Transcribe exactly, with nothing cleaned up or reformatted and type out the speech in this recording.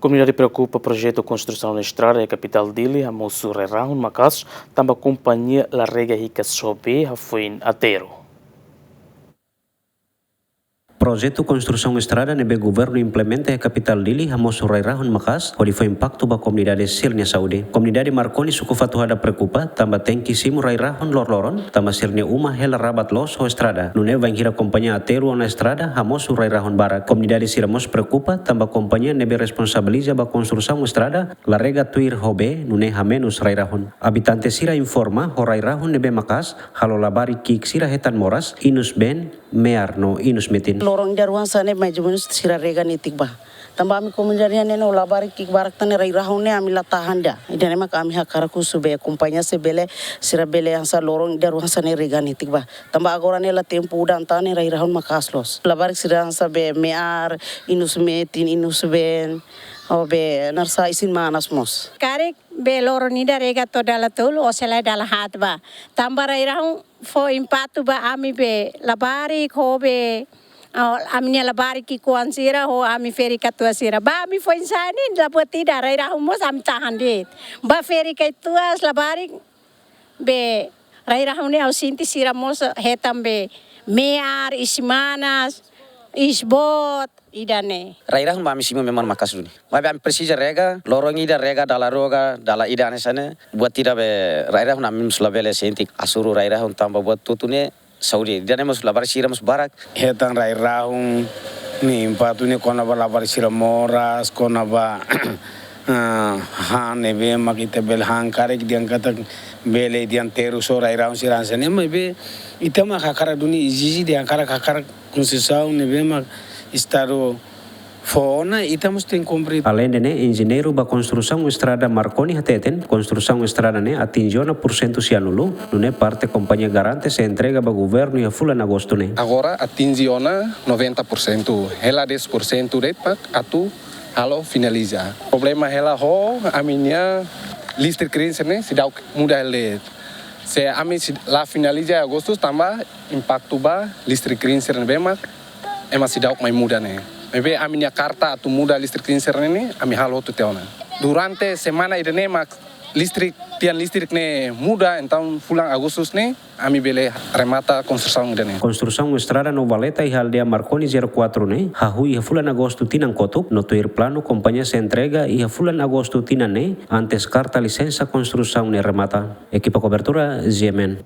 Komunidade preokupa projetu konstrusaun estrada iha kapitál Dili hamosu rai-rahun maka'as, tanba kompañia la rega hikas ho bee hafoin aterru. Projetu konstrusaun estrada ne'ebé governu implementa iha kapitál Dili hamosu rai-rahun maka'as, hodi fó impaktu ba komunidade sira-nia saúde. Komunidade Marconi, suku Fatuhada preokupa, tanba tenke simu rai-rahun loroloron, tanba sira-nia uma hela rabat loos ho estrada. Nune'e bainhira kompañia aterru ona estrada, hamosu rai-rahun barak. Komunidade sira mós preokupa, tanba kompañia ne'ebé responsabiliza ba konstrusaun estrada, la rega tuir ho bee, nune'e hamenus rai-rahun. Abitante sira informa, ho rai-rahun ne'ebé maka'as, halo labarik ki'ik sira hetan moras, inus been, me'ar no inus metin. Loron ida rua hanesan ne'e, mais ou menus sira rega netik ba. Tanba ami komunidade nian ne'e, no labarik ki'ik barak tan ne'e, rai-rahun ne'e ami la tahan ida. Ida-ne'e mak ami hakarak husu bee kompañia se bele, sira bele hanesan loron ida rua hanesan ne'e rega netik ba. Tanba agora ne'e la tempu udan tan ne'e, rai-rahun maka'as loos. Labarik sira hanesan bee me'ar, inus metin, inus been, ho bee naran sá, isin-manas mós. Karik bee loron ida rega to'o dala tolu, ou sei la dala haat ba. Tanba rai-rahun fó impaktu ba ami bee labarik ho bee, oh, ami-nia labarik ki'ikoan sira ho ami ferik katuas sira. Ba ami foin-sa'e ne'e la buat ida, rai-rahun mós ami tahan de'it. Ba ferik katuas labarik bee rai-rahun ne'e ha'u sente sira mós hetan bee me'ar, isin-manas, iis-boot, ida-ne'e. Rai-rahun ba ami simu memang maka'as duni. Maibé ami presiza rega, loron ida rega dala rua ka dala ida hanesan ne'e. Buat ida be rai-rahun ami mós labele sente hasoru rai-rahun tanba buat hotu-hotu ne'e saúde. Ida-ne'e mós labarik sira mós barak. Hetan rai-rahun nia impaktu ne'e kona-ba labarik sira moras, kona-ba, ah, han ne'ebé mak ita bele han karik dehan katak bele dehan terus ho rai-rahun sira hanesan ne'e. Maibé ita mak hakarak duni ezije dehan karik hakarak konstrusaun ne'ebé mak Estadu fó ona, ita mós tenke kumpre. Aleinde ne'e, enjeñeiru ba konstrusaun estrada Marconi hateten, konstrusaun estrada ne'e atinje ona pursentu sianulu, nune'e parte kompañia garante sei entrega ba governu iha fulan Agostu ne'e. Agora atinje ona noventa por cento, hela dez por cento de'it mak atu halo finaliza. Problema hela ho ami-nia listrik krin sira-ne'e seidauk muda hela de'it. Se ami sei la finaliza Agostu tanba impaktu ba listrik krin sira ne'ebé mak ema seidauk mai muda ne'e. Maibé ami-nia karta atu muda listrik krin sira-ne'e ne'e, ami halo hotu tiha ona. Durante semana ida-ne'e mak listrik, tian listrik ne'e muda, entaun fulan Agostu ne'e ami bele remata konstrusaun ida-ne'e. Konstrusaun estrada Nova Valeta iha aldeia Marconi zero quatro ne'e hahú iha fulan Agostu tinan kotuk, no tuir planu kompañia sei entrega iha fulan Agostu tinan ne'e, antes karta lisensa konstrusaun ne'e remata. Ekipa kobertura, G M N.